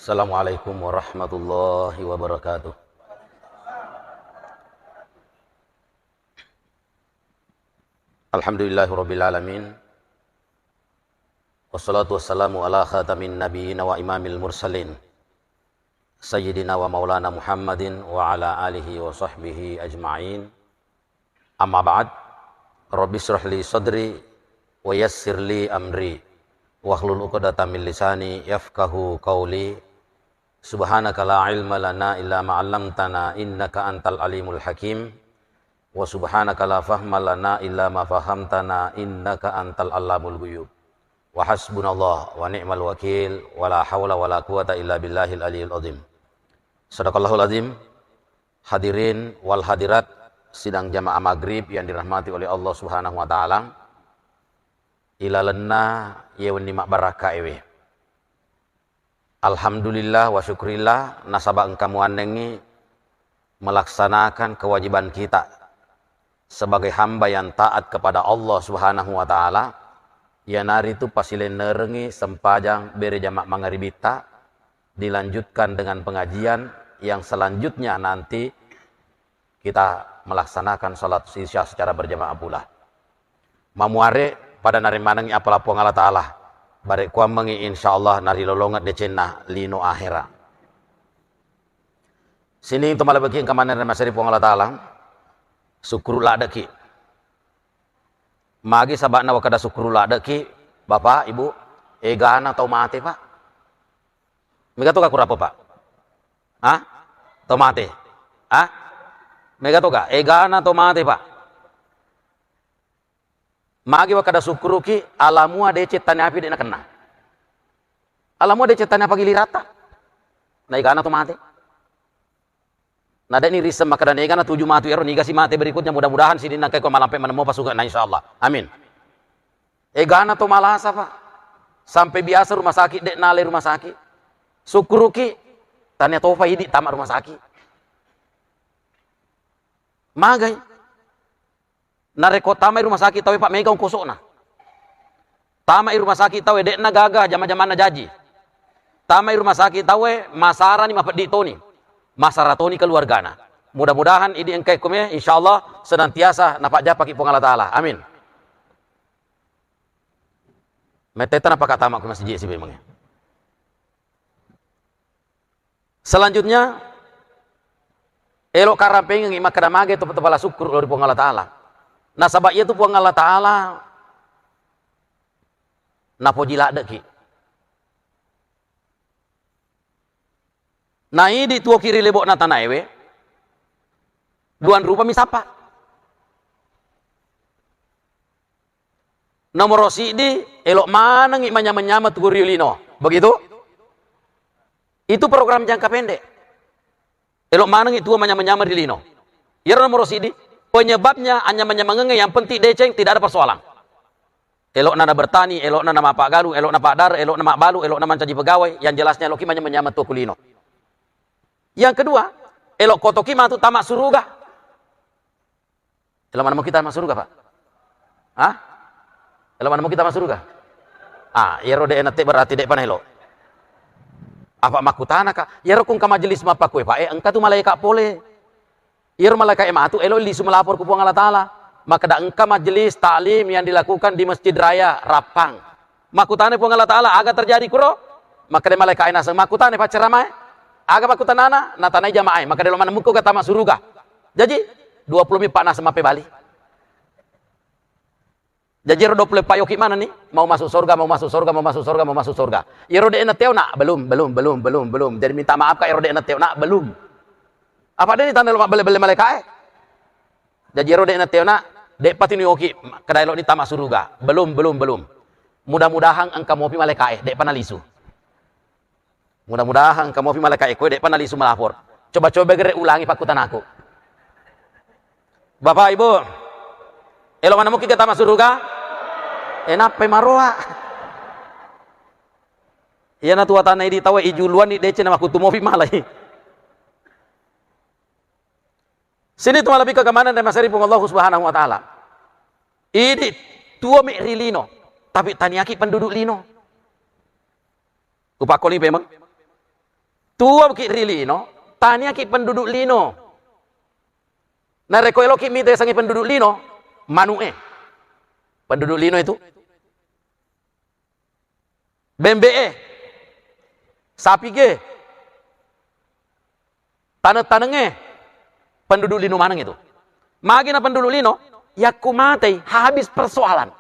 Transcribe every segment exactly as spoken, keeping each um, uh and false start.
Assalamualaikum warahmatullahi wabarakatuh. Alhamdulillahirabbil alamin. Wassalatu wassalamu ala khatamin nabiyina wa imamil mursalin, sayyidina wa maulana Muhammadin wa ala alihi wa sahbihi ajma'in. Amma ba'd. Rabbi shrah li sadri wa yassir li amri wahlul uqdatam min lisani yafqahu qawli. Subhanaka la ilma lana illa ma 'allamtana innaka antal alimul hakim. Wa subhanaka la fahma lana illa ma fahamtana innaka antal allamul ghuyub. Wa hasbunallah wa ni'mal wakil, wa la haula wa la quwata illa billahil aliyil azim. Sadaqallahul azim. Hadirin wal hadirat, sidang jamaah maghrib yang dirahmati oleh Allah Subhanahu wa taala. Ilalenna ye wenni mabbarakka ewe. Alhamdulillah wa syukrillah, nasaba engka muannengngi melaksanakan kewajiban kita sebagai hamba yang taat kepada Allah Subhanahu wa taala, iyanaritu pasilennerengngi sempajang bere jama mangaribitta, dilanjutkan dengan pengajian yang selanjutnya nanti kita melaksanakan salat isya secara berjamaah pula. Mamuare pada narimanengngi apala Puang Allah Ta'ala, barekkuammengngi insyaallah narilolongeng decenna lino ahera. Sining to malebeki engka maneng ri maseri Puang Allah Ta'ala, sukkuru laddeki. Magi saba'na wakkeda sukkuru laddeki, Bapak, Ibu, egana tau mate, Pak. Mega to ka kurapa, Pak? Ha? Tau mate? Ha? Mega to ka? Egana tau mate, Pak. Magi wakkeda sukkuruki, alamua deceng tane api de' nakenna. Alamua deceng tane apa giliratta. Na egana to mate. Na de'ni risseng makkeda egana tuju matu ero, niga si mate berikutnya, mudah-mudahan sininna engka ko malampe manemmo pasukanna insyaallah. Amin. Egana to malasa, Pak. Sampai biasa rumah sakit de' nale rumah sakit. Sukkuruki, tania tofa idi tama rumah sakit. Magai. Narekko tamai rumah sakit tauwe, Pak, mega ongkosokna. Tamai rumah sakit tauwe, de'na gaga jama-jamanna jaji. Tamai rumah sakit tauwe, masarani mapeddi toni. Masara toni keluargana. Mudah-mudahan idi engkai kume, insyaallah senantiasa napajjapaki Puang Allah Ta'ala. Amin. Mettetta napakatama ku masjid sibemange. Selanjutnya, elo karampengengngi makkeda mage to pala sukkuru lao ri Puang Allah Ta'ala. Nasaba iyatu Puang Allah Ta'ala napoji laddeki. Naidi tuoki ri lebo'na tanaewe, duan rupami sappa. Nomoro siddi, elo manengngi manyameng-nyameng tuo ri lino. Begitu? Itu program jangka pendek. Elo manengngi tuo manyameng-nyameng ri lino. Iyaro nomoro siddi, penyebabnya anyameng-nyamengengnge yang penting deceng, tidak ada persoalan. Elokna na bertani, elokna na mappaggalung, elokna paddare, elokna mabbalu, elokna mancaji pegawai, yang jelasnya eloki manyameng-nyameng tuo ku lino. Yang kedua, elokko toki matu tama suruga. Elo maneng muki tama suruga, Pak? Hah? Elo maneng muki tama suruga? Ah, iyaro de' nette berarti de'pa naelo. Apa makkutanaka? Iyaro ku engka majelis mappakue, Pak, eh, engka tu malaika pole. Iyaro malaika e matu elo lisu melapor ku Puang Allah Ta'ala. Makkeda engka majelis taklim yang dilakukan di Masjid Raya Rappang. Makkutana Puang Allah Ta'ala, aga terjadi kuro? Makkeda malaika e naseng, makkutana pacceramae, aga pakkutanana? Natanai jamaah e, makkeda elo maneng muko ga tama suruga. Jaji, dua puluh mi pa naseng mappebali. Jaji ero dua puluh empat yoki manenni, mau masuk surga, mau masuk surga, mau masuk surga, mau masuk surga. Iyero de' nateo na, belum, belum, belum, belum, belum. Jadi minta maaf ka, ero de' nateo na, belum. Apa de' ni tanda lo mabbelle-belle malaika e? Jaji ero de' nateo na, de'pa tini yoki, kedai lo ni tama suruga. Belum, belum, belum. Mudah-mudahan engka mopi malaika e, de'pa nalisu. Mudah-mudahan engka mopi malaika e koe de'pa nalisu melapor. Coba-coba gere ulangi pakkutanaku. Bapak Ibu, elo maneng muki ga tama suruga? E, nappai maroa. Iyana tuatanna idi tauwe ijuluanni deceng na makkutu mopi malai. Sini tu malebbi kegamanna ri maseri Puang Allah Subhanahu wa Ta'ala. Idi tuo mi ri lino, tapi taniaki penduduk lino. Upakkoling pemeng. Tuoki ri lino, taniaki penduduk lino. Narekko eloki mita yasengnge penduduk lino, manu'e. Penduduk lino itu. Bembe'e. Sapige. Taneng-tanengnge. Penduduk lino maneng itu. Magi na penduduk lino, yakku matei habis persoalan.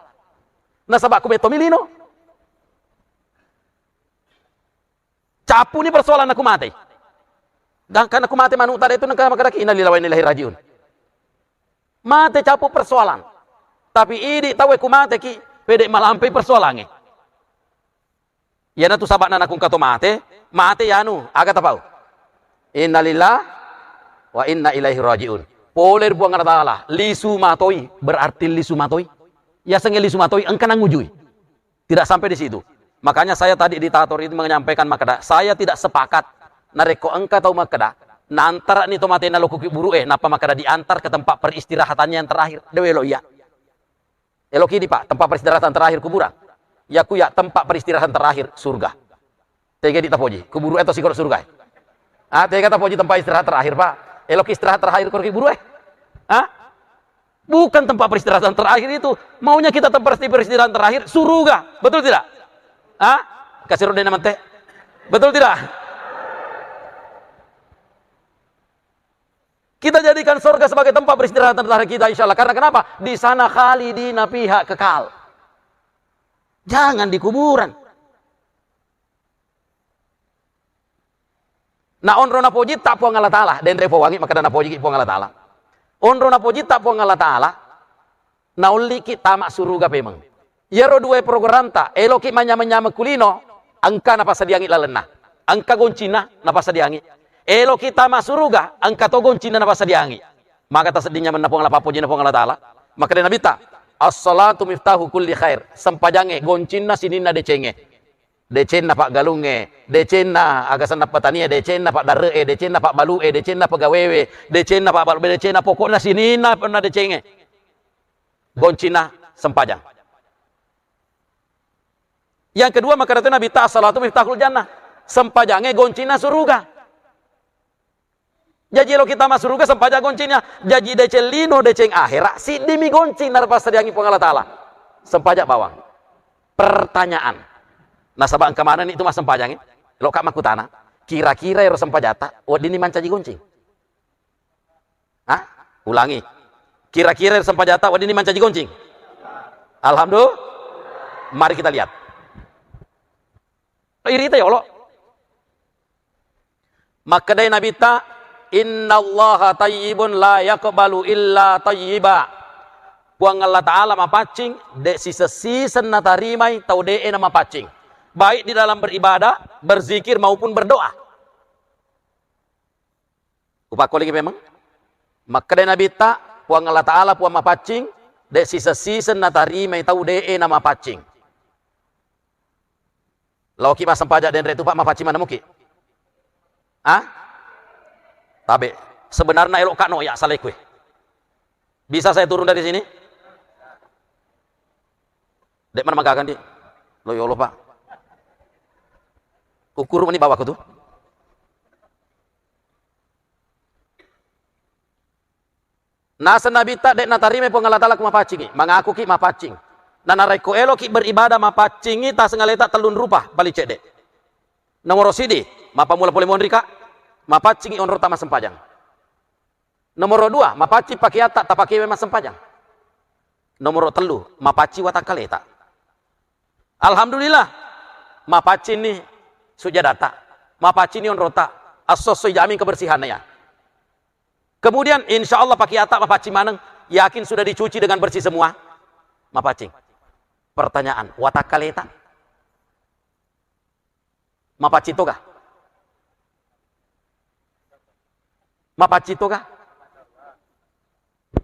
Nasaba ku mettomi lino. Cappuni persoalan aku mate. Dan karena aku mate manu tadi itu nengka makkadaki innalillahi wa inna ilaihi rajiun. Mate cappu persoalan. Tapi idi tau aku mate ki pede malampai persoalannya. Yana tu sabakna nakung kato mate, mate yanu, aga tapau. Innalillah wa inna ilaihi rajiun. Pole ri Puang Allah Ta'ala, lisu matoi, berarti lisu matoi. Yasengnge lisu matoi, engka nangujui. Tidak sampai di situ. Makanya saya tadi di Tator itu menyampaikan makkada, saya tidak sepakat narekko engka tau makkada, naantarani to matena lo ku kuburu e, nappa makkada diantar ke tempat peristirahatannya yang terakhir. Dewe lo iya. Eloki di, Pak, tempat peristirahatan terakhir kuburan. Yaku ya tempat peristirahatan terakhir surga. Tega di tapoji, kuburu e to sikoro surga e. Ah, tega tapoji tempat istirahat terakhir, Pak. Eloki istirahat terakhir koro kuburu e. Ah? Bukan tempat peristirahatan terakhir itu. Maunya kita tempat peristirahatan terakhir, surga. Betul tidak? Ah? Kasih roda nama teh. Betul tidak? Kita jadikan surga sebagai tempat peristirahatan terakhir kita, insya Allah. Karena kenapa? Di sana khalidina fiha, kekal. Jangan di kuburan. Na onro napojitta Puang Allah Ta'ala, denre powangi makkada napojiki Puang Allah Ta'ala. Onro napojitta Puang Allah Ta'ala, naulliki tama suruga pemeng. Iyaro dua programta, eloki manyameng-nyameng kulino, engka napasadiangi lalenna. Engka goncinna napasadiangi. Eloki tama suruga, engka to goncinna napasadiangi. Maka tasedding nyamenna Puang Allah, pappojina Puang Allah Ta'ala. Makkada Nabitta, "As-salatu miftahu kulli khair." Sempajangnge goncinna sininna decengnge. Decenna paggalungnge, decenna agasenna petanie, decenna paddarre'e, decenna pabbalu'e, decenna pegawewe, decenna pabbalu, decenna pokokna sininna penna decengnge. Goncinna sempajang. Yang kedua, makkada Nabitta, "As-salatu miftahul jannah." Sempajangnge goncinna suruga. Jaji eloki tama suruga sempajang goncinna. Jaji deceng lino, deceng ahera, siddimi goncing narapasadiangi Puang Allah Ta'ala. Sempajang bawang. Pertanyaan. Nasaba engka manenni tu massempajang, eh? Eloka makkutana, kira-kira ero sempajatta weddinni mancaji goncing? Hah? Ulangi. Kira-kira ero sempajatta weddinni mancaji goncing? Alhamdulillah. Mari kita lihat. Irita yolo. Makkedai Nabitta, "Innallaha tayyibun la yaqbalu illa tayyiba." Puang Allah Ta'ala mapaccing, de siseng-siseng natarimai tau de'e namapaccing, baik di dalam beribadah, berzikir maupun berdoa. Upakkolingi memang. Makkedai Nabitta, Puang Allah Ta'ala, Puang mapaccing, de siseng-siseng natarimai tau de'e namapaccing. Laoki massempajang denre tu, Pak, mapaccing maneng muki? Ah? Tabe. Sebenarnya elokka no ya salai kue. Bisa saya turun dari sini? Dek mana magagan di? Lo yolo, Pak. Ukur meni bawaku tu. Naseng Nabitta, de natarimai Puang Allah Ta'ala ku mapaccingi, mangakuki mapaccing. Na narekko eloki beribadah mapaccingi, taseng aleta tellung rupa paling cedde. Nomoro sidi, mappammula pole monrika, mapaccingi onrota massempajang. Nomoro dua, mapaccing pakeatta tapakewe massempajang. Nomoro tellu, mapaccing watakkaleta. Alhamdulillah, mapaccinni sujadatta, mapaccinni onrota, esso-esso ijaming kebersihanna ya. Kemudian, insya Allah, pakeatta mapaccing maneng, yakin sudah dicuci dengan bersih semua. Mapaccing. Pertanyaan, watakkaleta? Mapaccing toga? Mapaccing toga?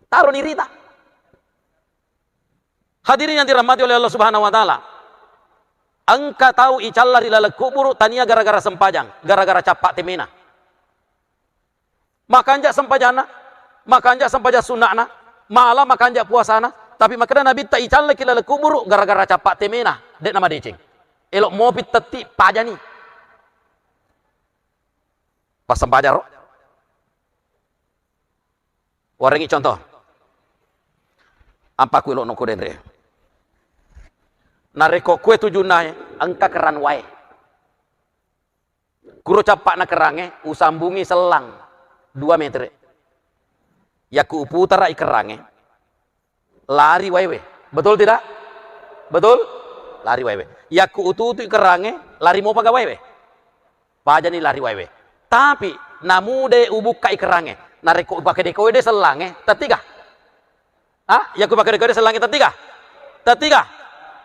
Taro ni rita. Hadirin yang dirahmati oleh Allah Subhanahu wa Ta'ala. Engka tau icalla ri laleng kuburu tania gara-gara sempajang, gara-gara cappa temena. Makanja sempajanna, makanja sempajang sunna'na, mala makanja puasana, tapi makkeda Nabitta icallaki laleng kuburu gara-gara cappa temena, de namadeceng. Elok mopi tetti pajani. Passempajang ro. Warengngi contoh. Ampakku elo' nokko denre. Narekko kue tujunna engka keran wae. Kuro cappa'na kerangnge, usambungi sellang dua meter. Yakku uputara i kerangnge, lari waewe. Betul tidak? Betul? Lari waewe. Yakku ututu i kerangnge, lari mopa ga waewe. Pajani lari waewe. Tapi namude ubukka i kerangnge. Narekko upake dekoe de sellangnge, tetiga. Ah, yakku pake dekoe de sellangnge tetiga. Tetiga.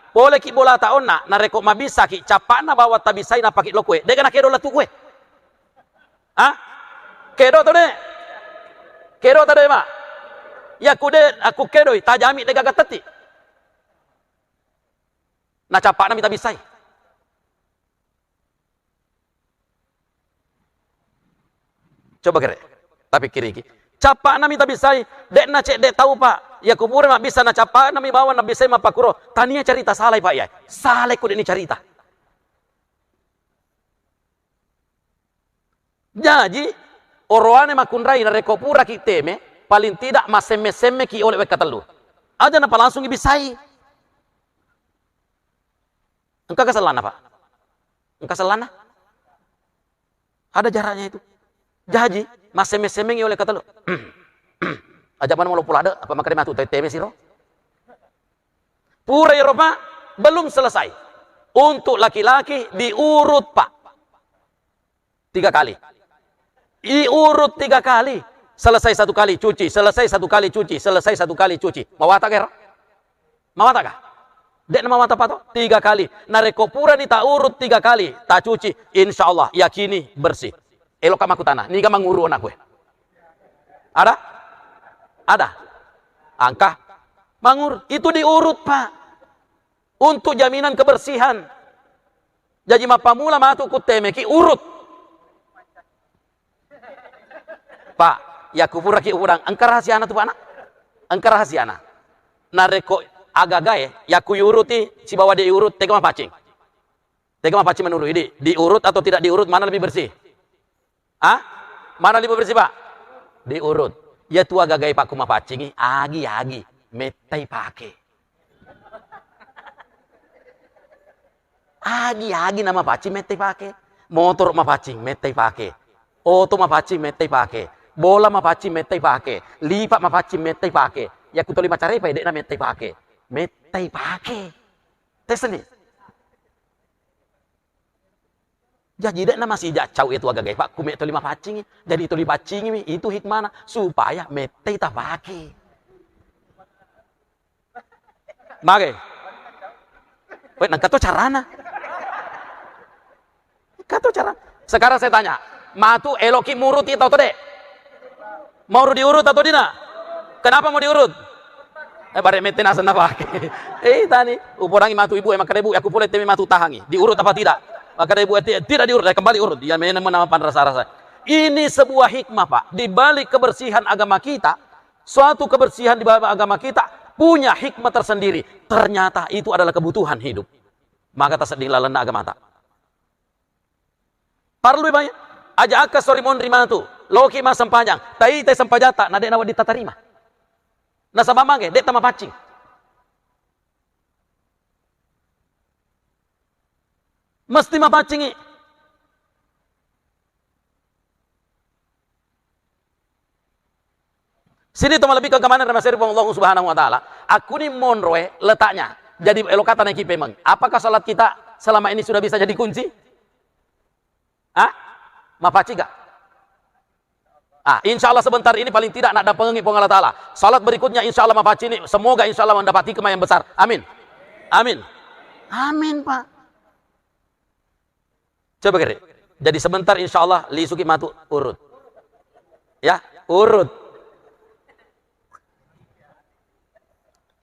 Poleki bola taonna, narekko mabissaki cappa'na bawang tabissai napaki lokue. Dega nakedo latu kue. Ah? Kedo to de? Kedo to de, Mak? Yakku de, aku kedoi, tajami de gaga tetti. Na cappa'na mi tabissai. Coba kere, tapikkiriki. Cappa'na mi tabissai, de'na cedde tau, Pak. Yakku pura mabbissa na cappa'na mi bawang nabbissai mappakuro. Tania carita salai, Pak, ya. Salai ko de'ni carita. Jaji, oroane makkunrai narekko puraki teme, paling tidak massemme-semmeki oleh wekka tellu. Aja napa langsung ibissai. Engka kesellanna, Pak? Engka sellanna? Ada jaraknya itu. Jaji, massemme-semmengi oleh wekka tellu. Aja mana mau loppo lade, apa makkeda matu teme siro? Pura ero, Pak, belum selesai. Untuk laki-laki diurut, Pak. Tiga kali. Diurut tiga kali. Selesai satu kali, cuci. Selesai satu kali, cuci. Selesai satu kali, cuci. Mawataka ero? Mawataka? De'na mawata, Pak, to? Tiga kali. Narekko purani taurut tiga kali, tacuci, insya Allah, yakini bersih. Eloka makkutana, niga manguru anakku e? Ada? Ada? Engka? Manguru. Itu diurut, Pak. Untuk jaminan kebersihan. Jaji, mappamula matu kuttemeki, urut. Pak, yakku puraki urang, engka rahasiana tu, Pak, nak? Engka rahasiana. Narekko agagae, yakku yuruti sibawa de' urut, tega mapaccing? Tega mapaccing menurut idi, diurut atau tidak diurut, mana lebih bersih? Ah? Mana lebih bersih, Pak? Diurut. Iya tu agagae, Pak, ku mapaccingi, agi-agi, mettai pake. Agi-agi na mapaccing mettai pake. Motoro mapaccing mettai pake. Oto mapaccing mettai pake. Bola mapaccing mettai pake. Lipa mapaccing mettai pake. Yakku toli macarepa, de'na mettai pake. Mettai pake. Teseni. Jaji, de'na masija cau itu agagae, Pak, ku me toli mapaccingi. Jadi toli paccingi mi, itu hikmana supaya mettai tapake. Mage. Weh, nengka to carana. Nengka to cara. Sekarang saya tanya, matu eloki muruti tau to de'? Mau diurut atau tidak? Kenapa mau diurut? Eh, bare mette naseng napake. Eh, tani, upodangi matu ibu, eh, makkeda ibu, aku pole temi matu tahangi. Diurut apa tidak? Makkeda ibu, eh, ti-, tidak diurut, eh, kembali urut. Iya, memang nama panrasa-rasa. Ini sebuah hikmah, Pak. Di balik kebersihan agama kita, suatu kebersihan di balik agama kita punya hikmah tersendiri. Ternyata itu adalah kebutuhan hidup. Maka tasedding lalenna agamata. Parlui bai, aja akka sori monri matu, loki massempajang, taitai sempajatta, na de' nawedding tatarima. Nasaba mage, de' tamapaccing. Mesti mapaccingi. Sini to malebbi keamanan dari Masya Allah Subhanahu wa Ta'ala. Aku ni monroe letaknya. Jadi, elokata naiki pemeng. Apakah salat kita selama ini sudah bisa jadi kunci? Ah? Mapaci gak? Ah, insya Allah sebentar ini paling tidak nak dapengi Puang Allah Ta'ala. Salat berikutnya insya Allah mapaci ini. Semoga insya Allah mendapati hikmah yang besar. Amin. Amin. Amin, Pak. Coba kere. Jadi sebentar insya Allah lisuki matu urut. Ya, urut.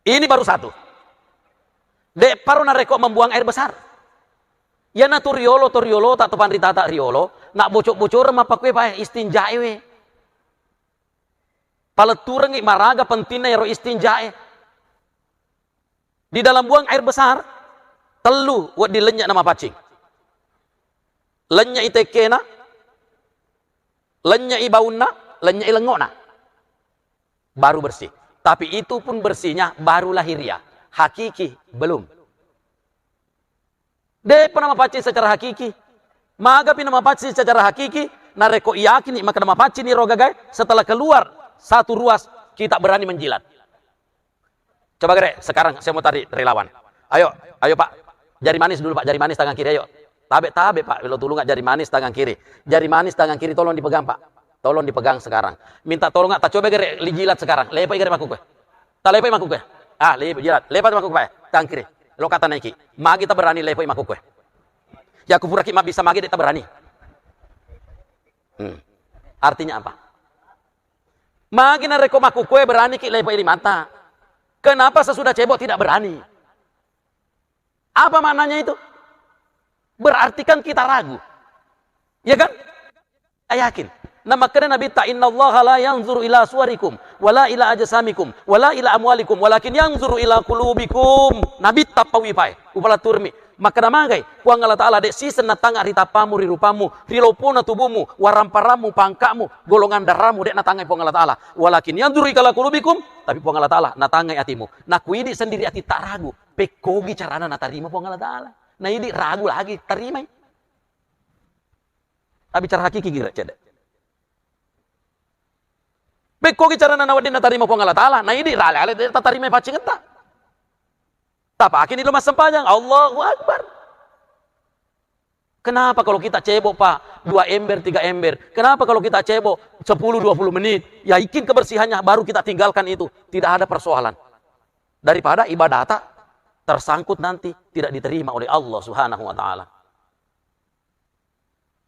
Ini baru satu. De' paro narekko membuang air besar. Yana tu riolo, to riolo, tak to panritata riolo, nak bocor-bocoreng mappakue pae istinjae we. Paletturengngi maraga pentingna ero istinjae. Di dalam buang air besar, tellu wedding lennye' namapaccing. Lennye'i tekkena, Lennye'i baunna, lennye'i lengngo'na. Baru bersih. Tapi itu pun bersihnya baru lahiriah. Hakiki belum. De'pa namapaccing secara hakiki. Magapi namapaccing secara hakiki? Narekko iyakini makkeda mapaccing ni ro gagae, setelah keluar satu ruas, kita berani menjilat. Coba gere, sekarang saya mau tarik relawan. Ayo, ayo Pak, jari manis dulu Pak, jari manis tangan kiri, ayo. Tabe, tabe Pak, lo tulunga jari manis tangan kiri. Jari manis tangan kiri tolong dipegang Pak. Tolong dipegang sekarang. Minta tolong nggak, ta coba gere, lijilat sekarang. Lepai gere makkukue. Ta lepai makkukue. Ah, lepai jilat. Lepai makkukue, Pak. Tangan kiri. Lo kata naiki. Magi ta berani lepai makkukue. Ya kupuraki mabbissa magi de' ta berani. Hmm. Artinya apa? Magi narekko makkukue berani ki lepai limata. Kenapa sesudah cebok tidak berani? Apa maknanya itu? Berarti kan kita ragu. Ya kan? Saya yakin. Nah, makanya Nabi ta, "Innallaha la yanzuru ila suwarikum, wala ila ajsamikum, wala ila amwalikum, walakin yanzuru ila qulubikum." Nabi ta pawi pae, upala turmi. Makkeda magai, Puang Allah Ta'ala de' siseng natanga ri tappamu, ri rupamu, ri lopona tubuhmu, waramparammu, pangka'mu, golongan darahmu, de' natangai Puang Allah Ta'ala. Walakin yanzuru ila qulubikum, tapi Puang Allah Ta'ala natangai atimu. Nakuidi sendiri ati ta ragu, pekkogi carana natarima Puang Allah Ta'ala. Naidi ragu lagi, tarimai. Tapi cara hakiki gere cedde. Pekkogi carana nawedding natarima Puang Allah Ta'ala, naidi rale-ale de' tatarimai paccingetta. Tapakeni lo massempajang, Allahu Akbar. Kenapa kalau kita cebok, Pak, dua ember, tiga ember? Kenapa kalau kita cebok sepuluh, dua puluh menit? Ya, yakin kebersihannya, baru kita tinggalkan itu. Tidak ada persoalan. Daripada ibadah ta tersangkut nanti tidak diterima oleh Allah Subhanahu wa Ta'ala.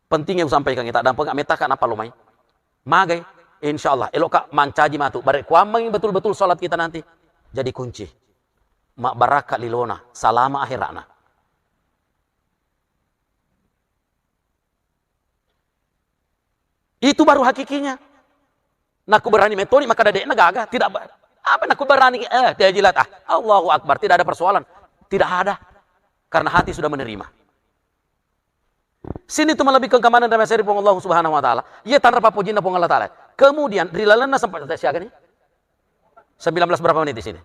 Penting yang kusampaikan kita, dan pengak meta ka napalomai. Magai, insya Allah, elok ka mancaji matu. Bare kuammengi betul-betul sholat kita nanti. Jadi kunci. Mabbarakka lilona, salama akhiratna. Itu baru hakikinya. Naku berani metoni, maka dede'na gaga. Tidak ba-, apa naku berani, eh, dia jilat, ah. Allahu Akbar, tidak ada persoalan. Tidak ada. Karena hati sudah menerima. Sini tu malebbi kengkamanan dan maseri Puang Allah Subhanahu wa Ta'ala. Iya tanra pappojinna Puang Allah Ta'ala. Kemudian, ri lalenna sempat, siaga nih? Sembilan belas berapa menit di sini?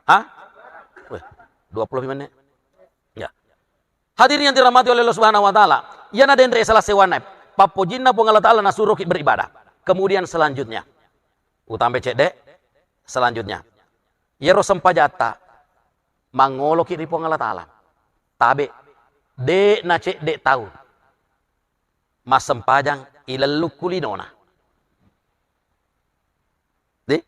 Hah? Weh, dua puluh menit. Ya. Hadirin yang dirahmati oleh Allah Subhanahu wa Ta'ala, iyana denre salah sewana pappojinna Puang Allah Ta'ala nasuroki beribadah. Kemudian selanjutnya, utambai cedde, selanjutnya, iyaro sempajatta mangoloki ri Puang Allah Ta'ala. Tabe, de na cedde tau massempajang ilellukku linona. De,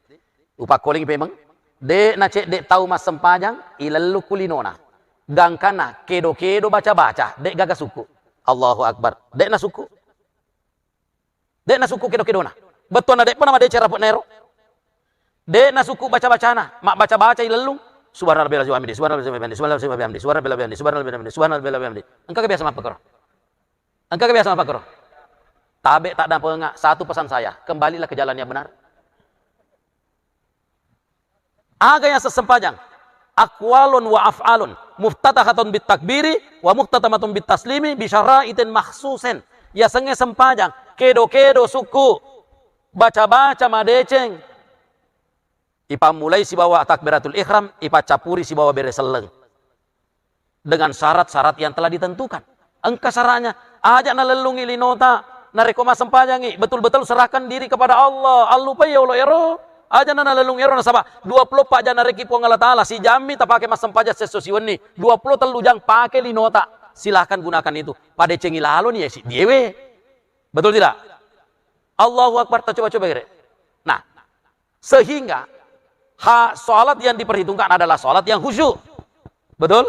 upakkolingi pemeng, de na cedde tau massempajang ilellukku linona. Gangkana kedo-kedo baca-baca, de gaga sukku. Allahu Akbar. De na sukku. De na sukku kedo-kedona. Bettuanna de'pa na madeceng rape'na ero. De na sukku baca-bacana, mabbaca-baca ilellung. Subhanallah bihamdi, subhanallah bihamdi, subhanallah bihamdi, subhanallah bihamdi, subhanallah bihamdi, subhanallah bihamdi. Engka biasa mappakoro. Engka biasa mappakoro. Tabe tak dapenga, satu pesan saya, kembalilah ke jalan yang benar. Aga yang sesempajang? Aqwalun wa af'alun, muftatahatun bit takbiri wa muhtatamatun bit taslimi bi syaraitin makhsusin. Yasengnge sempajang, kedo-kedo sukku, baca-baca madeceng. Ipammulai sibawa takbiratul ihram, ipaccappuri sibawa bere selleng. Dengan syarat-syarat yang telah ditentukan. Engka syaratnya, aja nalellungi linota, narekko massempajangi, betul-betul serahkan diri kepada Allah. Allupai yolo ero, aja na nalellungi ero, nasaba dua puluh empat jam narekki Puang Allah Ta'ala, sijammi tapake massempajang sesso siwenni, dua puluh tellu jam pake linota, silahkan gunakan itu. Padecengi laloni ya si diewe. Betul tidak? Allahu Akbar, ta coba-coba gere. Nah, sehingga ha-, salat yang diperhitungkan adalah salat yang khusyuk. Betul?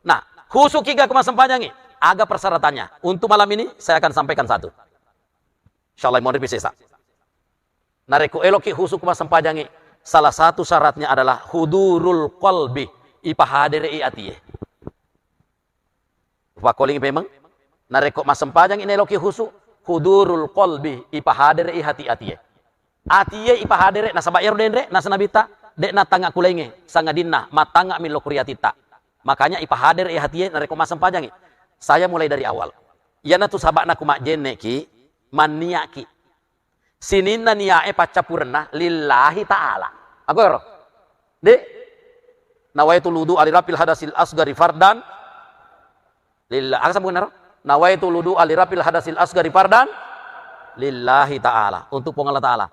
Nah, khusyuk kiga ku massempajangi? Aga persyaratannya. Untuk malam ini saya akan sampaikan satu. Insyaallah mau ripesesa. Narekko eloki khusyuk ku massempajangi, salah satu syaratnya adalah hudurul qalbi, ipahaderei atie. Upakkolingi pemeng, narekko massempajangi naeloki khusyuk, hudurul qalbi, ipahaderei hati-atie. Atie ipahadere, nasaba iyaro denre, nasaba Nabitta, de natangnga kulainge, sangadinna matangnga millo kuri atitta. Makanya ipahaderei hatie narekko massempajangi. Saya mulai dari awal. Iyanatu saba'na ku majjenneki, Manniaki. Sininna niae paccappurenna lillahi ta'ala. Aku ero. De. Nawaitul wudu'a li raf'il hadasil asgari fardan lillah. Aga sambungenna ro? Nawaitul wudu'a li raf'il hadasil asgari fardan lillahi ta'ala. Untuk Puang Allah Ta'ala.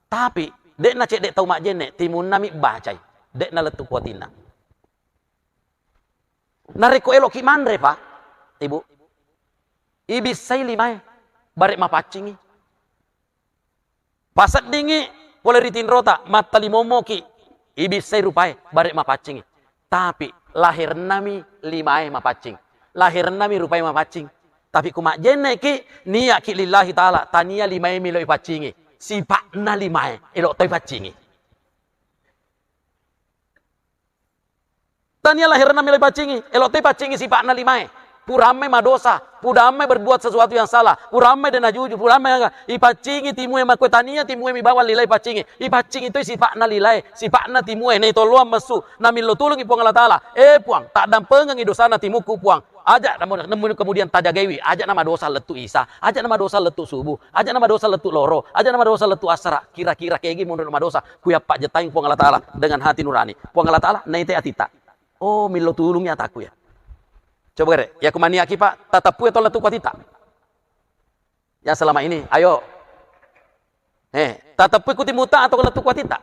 Tapi, de'na cedde tau majjenne, timunna mi bacai. De'na lettu kuatinna. Narekko eloki manre, Pak, Ibu, ibissai limae, bare mapaccingi. Paseddingi pole ri tinrota, mattalimommoki, ibissai rupae, bare mapaccingi. Tapi lahirnami limae mapaccing. Lahirnami rupae mapaccing. Tapi ku majjenneki, niaki lillahi ta'ala, tania limae melo ipaccingi. Sipa'na limae, elo toi paccingi. Tania lahirna melo ipaccingi, elo toi paccingi sipa'na limae. Purammai madosa, purammai berbuat sesuatu yang salah, purammai de najuju, purammai aga, ipaccingi timue makko tania timue mi bawang lilae paccingi. Ipaccingi toi sipa'na lilae, sipa'na timue, nei tolloang messu, namillo tulungi Puang Allah Ta'ala. Eh Puang, taddampengengi dosana timukku Puang. Aja namo-, nemu-, kemudian tajagaiwi, aja namadosa lettu Isa, aja namadosa lettu subuh, aja namadosa lettu loro, aja namadosa lettu asara, kira-kira kegi monro madosa, kuyappa jettaing Puang Allah Ta'ala dengan hati nurani. Puang Allah Ta'ala naite atita. Oh, millo tulungi ataku ya. Coba gare, ya kumaniaki Pak, tatappu ya to lettu atita. Yang selama ini, ayo. Eh, tatappu ikuti muta atau lettu atita.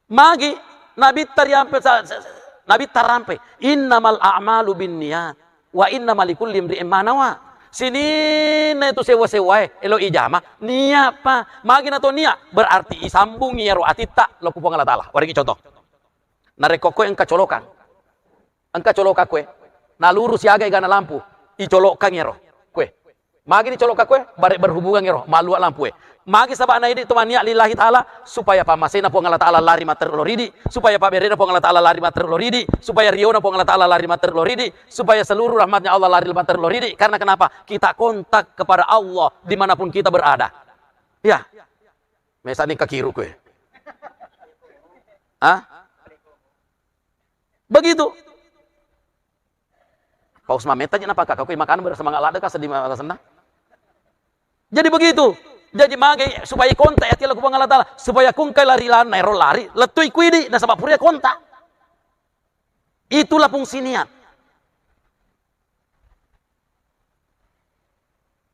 Magi Nabitta riampe sa-, sa-, Nabitta rampe, "Innamal a'malu binniyat, wa innama likulli imri'in ma nawa." Sininna itu sewa-sewae, elo ijama, niat pa. Magi nato niat, berarti isambungi iyaro atitta lao ku Puang Allah Ta'ala. Warengi contoh. Narekko koe engka colokang, Engka coloka kue. Naluru siaga egana lampu. Icolokang ero. Kue. Magi ni coloka kue? Bare berhubungan ero. Malua lampu e. Magi sabana idi tu mania lillahi ta'ala supaya pamasena Puang Allah Ta'ala lari mater loridi, supaya paberena Puang Allah Ta'ala lari mater loridi, supaya riona Puang Allah Ta'ala lari mater loridi, supaya seluruh rahmatnya Allah lari mater loridi. Karena kenapa? Kita kontak kepada Allah dimanapun kita berada. Ya. Mesa ni kakiru kue. Ah? Begitu. Paus mametta je napakka, ko makanan berasa mangala deka sedih ma-, senang. Jadi begitu. Jadi mage supaya kontak ya tiala ku Puang Allah Ta'ala, supaya kungkai lari lana ero lari, letui kuidi nasaba puria kontak. Itulah fungsi niat.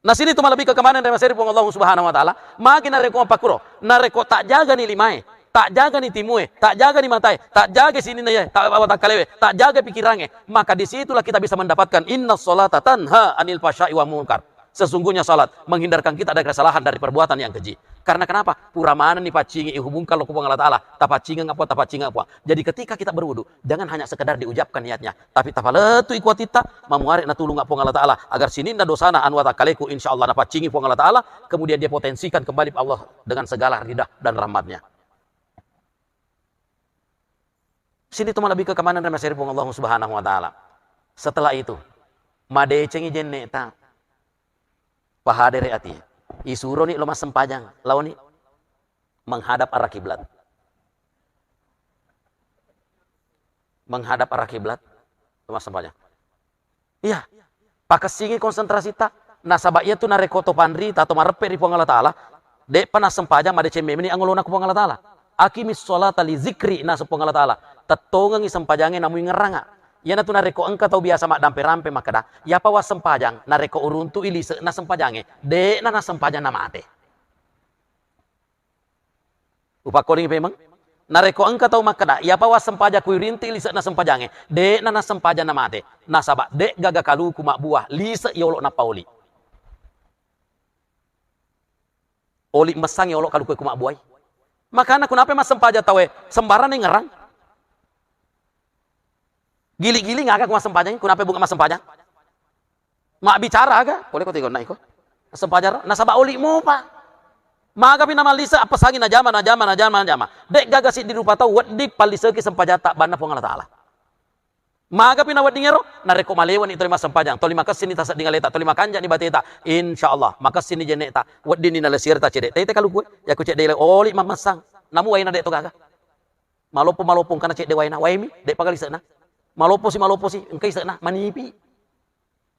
Nasini tu malebbi ke kemana dari maseri Puang Allah Subhanahu wa Ta'ala. Magi narekko mappakuro, narekko tak jaga ni limae, tak jaga ni timue, tak jaga ni matae, tak jaga sininna ye, tak, tak kalewe, tak jaga pikirange, maka disitulah kita bisa mendapatkan inna salata tanha anil fahsya'i wa munkar. Sesungguhnya salat menghindarkan kita dari kesalahan, dari perbuatan yang keji. Karena kenapa? Pura manenni paccingi, ihubungkan lo ku Puang Allah Ta'ala. Tapaccingeng apa, tapaccingeng apa. Jadi ketika kita berwudu, jangan hanya sekedar diucapkan niatnya, tapi tapalettu ikuatitta, mamuare natulung Puang Allah Ta'ala agar sininna dosana anu atakkaleku, insya Allah napaccingi Puang Allah Ta'ala, kemudian dia potensikan kembali Allah dengan segala ridha dan rahmatnya. Sini tu malebbi ke kemana dari maseri Puang Allah Subhanahu wa Ta'ala. Setelah itu, madecengi jenne ta. Pahadere ati. Isuroni lo massempajang, laoni menghadap arah kiblat. Menghadap arah kiblat, lo massempajang. Iya, pakessingi konsentrasita. Nasaba iya tu narekko to panrita, to mareppe ri Puang Allah Ta'ala, de'pa nassempajang madeceng memeni angolona ku Puang Allah Ta'ala. Aqimis sholata li zikri, nasu Puang Allah Ta'ala. Tettongengi sempajange namu ingerranga. Iyanatu narekko engka tau biasa maddampe-rampe makkeda, iyapa wassempajang, narekko uruntu'i lise'na sempajange, de'na nassempajang namate. Upakkolingi pemeng, narekko engka tau makkeda, iyapa wassempajang kuirinti lise'na sempajange, de'na nassempajang namate. Nasaba de'gaga kaluku mabbuah, lise' yolo nappa oli. Oli messangi olo kaluku ku mabbuai. Makana kunape massempajang taue, sembarang nengerang. Gili-gili ngaga ku massempajang, kunape bunga massempajang? Mabbicara aga, pole ko tegonna iko. Sempajang, nasaba oli mopa. Magapi namallise appesangi najama, najama, najama, najama. De'gaga siddi rupa tau wedding palliseki sempajatta banna Puang Allah Ta'ala. Magapi nawedding ero? Narekko malewani toli massempajang, toli makessini tasedding aleta, toli makanjani bateta, insya Allah makessini jeneta, weddinni nalesirta cede. Tete kaluku, yaku cedde oli mammessang. Namu waina de to gaga. Maloppo, maloppo engkana cedde waina, waimi, de paga lise'na. Maloppo si, maloppo si, engka ise'na, manipi.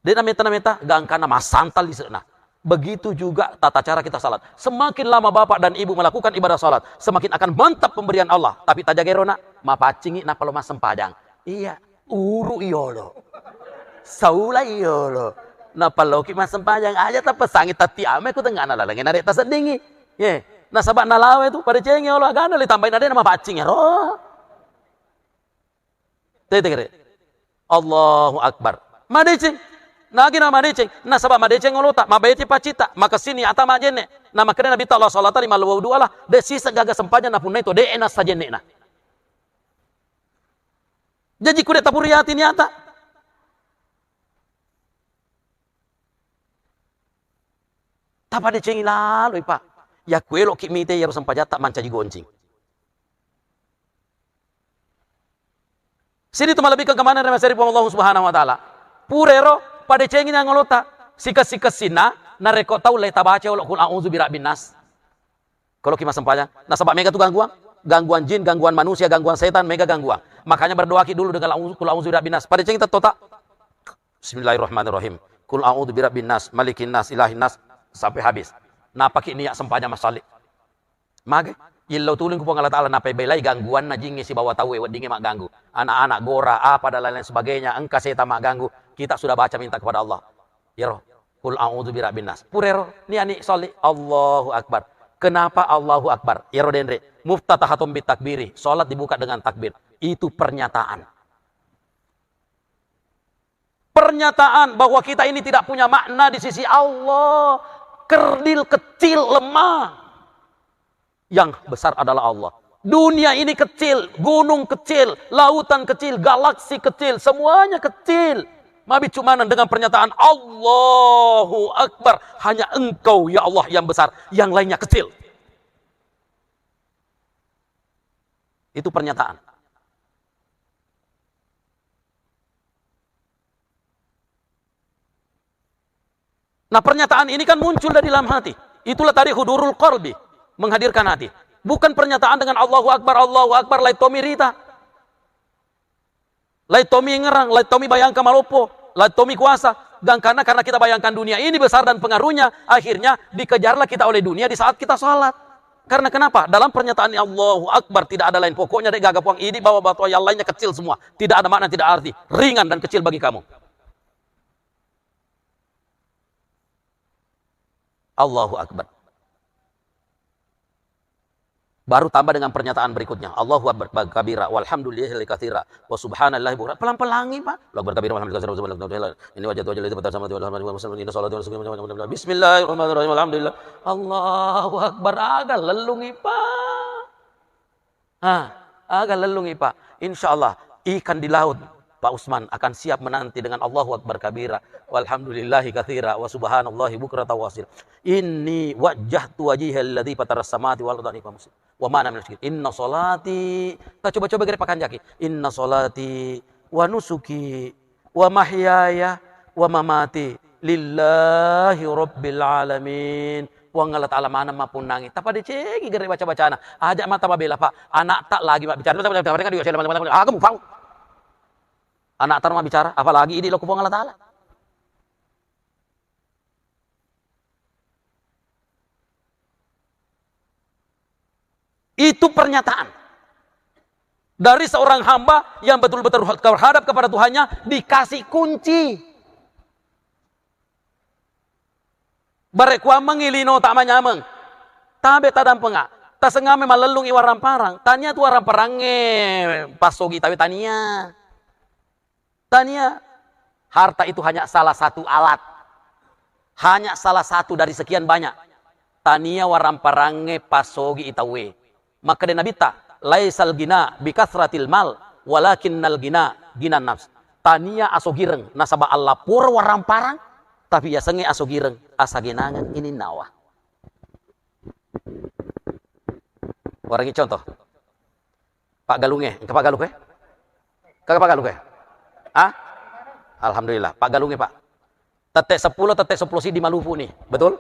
De' nameta-nameta, gangkanna massantang lise'na. Begitu juga tata cara kita salat. Semakin lama bapak dan ibu melakukan ibadah salat, semakin akan mantap pemberian Allah. Tapi tajaga ero, Nak, mapaccingi nappa lo massempajang. Iya, uru iyolo. Saula iyolo. Nappa loki massempajang aja tapessangi tatti ame ku tengngana laleng na de' taseddingi. Ye, nasaba nalawe tu, padecengi olo agana le tambai na de' na mapaccing ero. Tete kere. Allahu Akbar. Madeceng. Nagi na madeceng. Nasaba madeceng olota, mabete pacita, makessini ata majenne. Na makkeda Nabi Allah sallallahu alaihi wasallam, "Mallowau dua lah, de' sisa gaga sempajang napunnai to de' nassa jenne'na." Jaji ku de' tapuriati niata. Tapadecengi laloi, Pak. Yakku elo'ki mite iyaro sempajatta mancaji goncing. Sini tu malebbikan kemana dari maseri Puang Allah Subhanahu wa Ta'ala. Purero padecengi nangolota. Sikessi-kessinna, narekko tau le tabaca olo kul a'udzu birabbin nas. Kalau ki massempajang, nasaba mega tu gangguan. Gangguan jin, gangguan manusia, gangguan setan, mega gangguan. Makanya berdoa ki dulu dengan a'udzu, kul a'udzu birabbin nas. Padecengi tettota. Bismillahirrahmanirrahim. Kul a'udzu birabbin nas, malikin nas, ilahin nas, sampai habis. Napaki niat sempajang masalli. Mage, yellau tuling ku Puang Allah Ta'ala, napebelai gangguanna jingnge sibawa tauwe weddingnge magganggu. Anak-anak, gora, apa dan lain-lain sebagainya, engka setan magganggu, kita sudah baca minta kepada Allah. Yero, kul a'udzu birabbin nas. Purero, niani sholli, Allahu Akbar. Kenapa Allahu Akbar? Yero denre, muftatahatun bit takbiri, sholat dibuka dengan takbir. Itu pernyataan. Pernyataan bahwa kita ini tidak punya makna di sisi Allah. Kerdil, kecil, lemah. Yang besar adalah Allah. Dunia ini kecil, gunung kecil, lautan kecil, galaksi kecil, semuanya kecil. Mabicu maneng dengan pernyataan Allahu Akbar. Hanya Engkau, ya Allah, yang besar. Yang lainnya kecil. Itu pernyataan. Nah, pernyataan ini kan muncul dari dalam hati. Itulah tadi hudurul qalbi, menghadirkan hati. Bukan pernyataan dengan Allahu Akbar, Allahu Akbar, lai tommi rita. Lai tommi ngerang, lai tommi bayangkan maloppo, lai tommi kuasa. Dan karena, karena kita bayangkan dunia ini besar dan pengaruhnya, akhirnya dikejarlah kita oleh dunia di saat kita salat. Karena kenapa? Dalam pernyataan Allahu Akbar tidak ada lain pokoknya, de' gaga puang idi bawa batu yang lainnya kecil semua. Tidak ada makna, tidak arti. Ringan dan kecil bagi kamu. Allahu Akbar. Baru tambah dengan pernyataan berikutnya. Allahu Akbar kabira, walhamdulillahi katsira, wa subhanallahi bukratan. Pelan-pelangi, Pak. Allahu Akbar kabira, walhamdulillahi katsira, wa subhanallahi bukratan. Ini wajah wajah itu pertama, inna salatu wa nusuki, bismillahirrahmanirrahim, alhamdulillah. Allahu Akbar, aga lellungi, Pak. Ah, aga lellungi, Pak. Insya Allah, ikan di laut, Pak Usman, akan siap menanti dengan Allahu Akbar kabira, walhamdulillahi katsira, wa subhanallahi bukratan wa asila. Inni wajjahtu wajhiya alladzi fataras samawati wal arda hanifan muslim. Wa ma ana minal musyrikin. Inna salati, ta coba-coba gere pakanjaki. Inna salati wa nusuki wa mahyaya wa mamati lillahi rabbil alamin. Puang Allah Ta'ala maneng mappunnangi. Tapadecengi gere baca-bacana. Aja mata mabela, Pak. Anakta lagi mabbicara. Aku mau, Pak. Anakta mabbicara, apalagi idi lo ku Puang Allah Ta'ala. Itu pernyataan dari seorang hamba yang betul-betul terhadap kepada Tuhannya, dikasih kunci. Barekkuammengngi lino tak manyameng. Tabe tadampenga. Tasengame malellungi waramparang. Tania tu waramparangnge passogi tabe tania. Tania, harta itu hanya salah satu alat. Hanya salah satu dari sekian banyak. Tania waramparangnge passogi itawe. Makkeda Nabitta, "Laisal gina bikasratil mal, walakinnal gina ginan nafs." Tania asogireng nasaba allapor waramparang, tapi yasengnge asogireng asagenangeng ininnawa. Warangi contoh. Paggalungnge, engka paggalung koe? Engka paggalung koe? Ah? Alhamdulillah, paggalungnge, Pak. Tette seppulo, tette seppulo siddi malupu ni. Betul?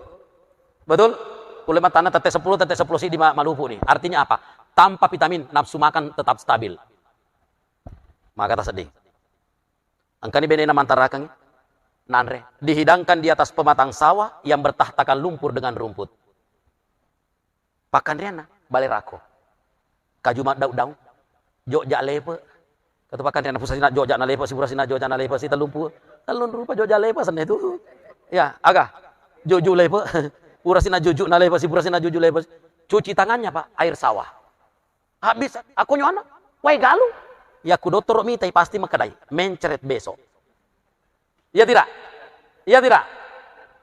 Betul? Kulle matana tette seppulo, tette seppulo siddi ma-, malupu ni. Artinya apa? Tanpa vitamin, nafsu makan tetap stabil. Maka tasedding. Engkani benena mantarakengngi. Nanre, dihidangkan di atas pematang sawah yang bertahtakan lumpur dengan rumput. Pakkanreanna, bale rako. Kaju maddaung-daung, jokja lepe. Katu pakkanreanna, purasina jokja nalepe si, purasina jokja nalepe si, tellumpu-, tellung rupa jokja lepe senna tu. Ya, aga? Jokju lepe. Purasina jokju nalepe si, purasina jokju lepe si. Cuci tangannya, Pak, air sawah. Habis, akkonyo ana, wae galung. Ya, ku dottoro mitai, pasti makkedai, mencret besok. Iya tidak? Iya tidak?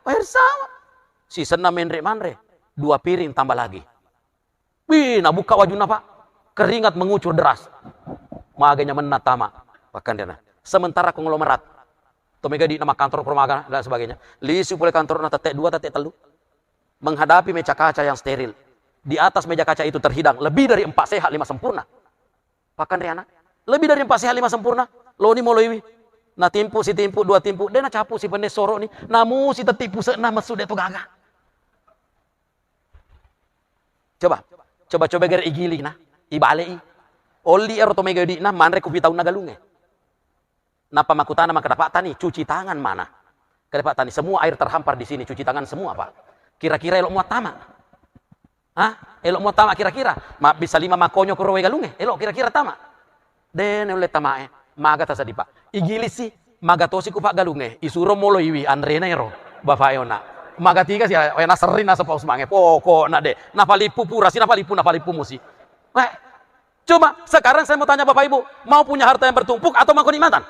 Air sawah. Sisenna menre manre, dua piring tambah lagi. Wih, nabuka wajunna, Pak. Keringat mengucur deras. Maganya menna tama. Pakkanreanna. Sementara ko ngolo merat. To mega di nama kantor permaga dan sebagainya. Lisu pole kantorna tette dua, tette tellu. Menghadapi meja kaca yang steril. Di atas meja kaca itu terhidang lebih dari empat sehat lima sempurna. Pakkanreanna. Lebih dari empat sehat lima sempurna. Loni moloiwi. Natimpu, sitimpu, dua timpu. De nacapu si penne soro ni. Namu si tetti pusekna messu de to gaga. Coba. Coba-coba gere igiling na. Ibalei. Olli ero to mega di'na manre kupi taunna galungnge. Nappa makkutana makkeda, "Pak Tani, cuci tangan mana?" Keda, "Pak Tani, semua air terhampar di sini, cuci tangan semua, Pak." Kira-kira elo muattama? Hah? Elo muattama kira-kira? Mabbissa lima makkonyo koro wae galungnge? Elo kira-kira tama? De naulle tamae. Maga tasadi, Pak. Igilisi, maga tosi ku Pak galungnge. Isuro moloiwi anrena ero. Bapak eona. Maga tiga si, eh, naserri nasa Pak Usmangnge. Pokokna de. Napalippu purasi, napalippu, napalippu musi. Weh. Cuma sekarang saya mau tanya Bapak Ibu, mau punya harta yang bertumpuk atau mau kenikmatan?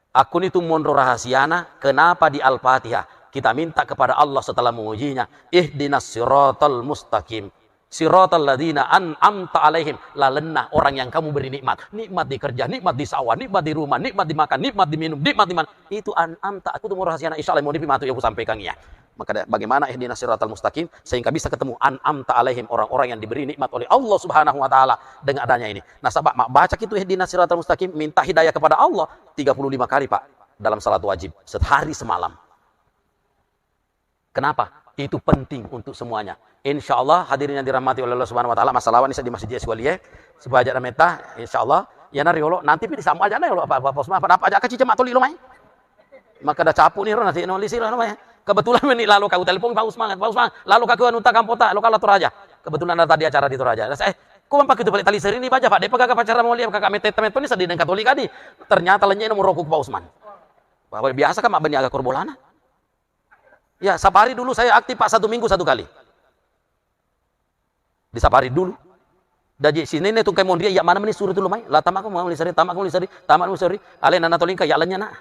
Akkuni tu monro rahasiana, kenapa di Al-Fatihah kita minta kepada Allah setelah mengujinya, "Ihdinas siratal mustaqim, siratal ladzina an'amta alaihim," lalenna orang yang kamu beri nikmat. Nikmat di kerja, nikmat di sawah, nikmat di rumah, nikmat di makan, nikmat di minum, nikmat di mana. Itu an'amta, aku tu monro rahasiana, insya Allah mau dipi matu ya aku sampaikan ya. Maka da-, bagaimana ihdinas siratal mustaqim sehingga bisa ketemu an'amta alaihim, orang-orang yang diberi nikmat oleh Allah Subhanahu wa Ta'ala dengan adanya ini. Nasaba mabbacaki tu ihdinas siratal mustaqim, minta hidayah kepada Allah tiga puluh lima kali, Pak, dalam salat wajib sehari semalam. Kenapa? Itu penting untuk semuanya. Insya Allah, hadirin yang dirahmati oleh Allah Subhanahu wa Ta'ala, masalawani seddi masjid S W L I E, supaya aja meta, insya Allah, ya nari olo, nanti pi disambung aja na olo, apa, apa, apa, apa, apa, aja kacica matoli lo mai. Maka da capu ni ro, nanti no lisi lo mai. Kebetulan meni lalo kau telepon Pak Usman, Pak Usman, lalo kau anu ta kampota, lo kala Toraja. Kebetulan ada tadi acara di Toraja. Terus, eh, ku pakai tu balik tali seri ni baja, Pak, dia pegang apa cara mau lihat, kakak mete temen ni sedih dan Katolik tadi. Ternyata lenyek nomor roku Pak Usman. Bahwa biasa kan mak beni aga korbolana. Ya, safari dulu saya aktif, Pak, satu minggu satu kali. Di safari dulu. Daji sinenne tungkai monria, iya mana meni suruh tu lo mai. La tama ko muli seri, tama ko muli seri, tama ko muli seri. Ale nana tolingka, ya lenya na.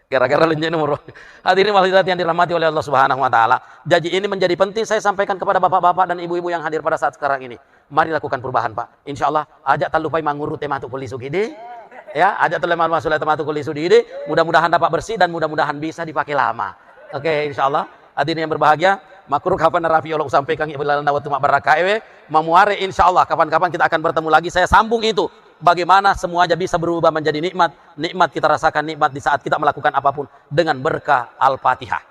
Gara-gara lenya nomor. Hadirin wal hadirat yang dirahmati oleh Allah Subhanahu wa Ta'ala. Jadi ini menjadi penting saya sampaikan kepada bapak-bapak dan ibu-ibu yang hadir pada saat sekarang ini. Mari lakukan perubahan, Pak. Insya Allah, aja talupai mangurut tematu kulisu gede. Ya, aja talupai mangurut tematu kulisu gede. Mudah-mudahan dapat bersih dan mudah-mudahan bisa dipakai lama. Oke, insya Allah. Hadirin yang berbahagia, makuru kapan narapi Allah sampaikan ibu lalana waktu mak baraka ewe. Mamuare, insya Allah, kapan-kapan kita akan bertemu lagi. Saya sambung itu. Bagaimana semuanya bisa berubah menjadi nikmat. Nikmat kita rasakan, nikmat di saat kita melakukan apapun dengan berkah Al-Fatihah.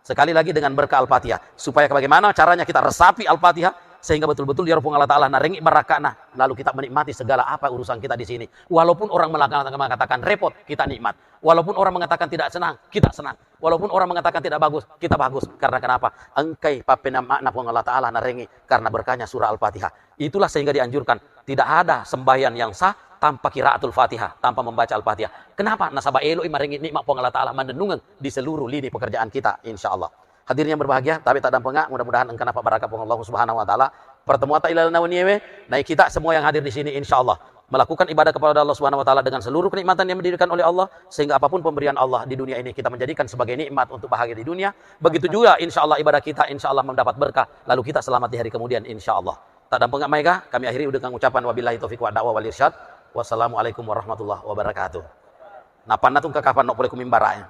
Sekali lagi dengan berkah Al-Fatihah. Supaya bagaimana caranya kita resapi Al-Fatihah sehingga betul-betul ya Rabbung Allah Ta'ala narengi barakana, lalu kita menikmati segala apa urusan kita di sini. Walaupun orang mengatakan, mengatakan repot, kita nikmat. Walaupun orang mengatakan tidak senang, kita senang. Walaupun orang mengatakan tidak bagus, kita bagus. Karena kenapa? Engkai pappenamakna Puang Allah Ta'ala narengi karena berkahnya surah Al-Fatihah. Itulah sehingga dianjurkan, tidak ada sembahyang yang sah tanpa qiraatul Fatihah, tanpa membaca Al-Fatihah. Kenapa? Nasaba eloi marengi nikmat Puang Allah Ta'ala, manennungeng di seluruh lini pekerjaan kita, insya Allah. Hadirin yang berbahagia, tapi tak dampenga, mudah-mudahan engka napa baraka Puang Allah Subhanahu wa Ta'ala. Pertemuan tak ilal nawaniewe, naik kita semua yang hadir di sini, insya Allah melakukan ibadah kepada Allah Subhanahu wa Ta'ala dengan seluruh kenikmatan yang diberikan oleh Allah, sehingga apapun pemberian Allah di dunia ini kita menjadikan sebagai nikmat untuk bahagia di dunia. Begitu juga, insya Allah, ibadah kita, insya Allah, mendapat berkah, lalu kita selamat di hari kemudian, insya Allah. Tak dampenga maega, kami akhiri dengan ucapan wabillahi taufiq wa da'wa wal irsyad. Wassalamualaikum warahmatullahi wabarakatuh. Napanna tungka kapan nok pole ku mimbara, ya.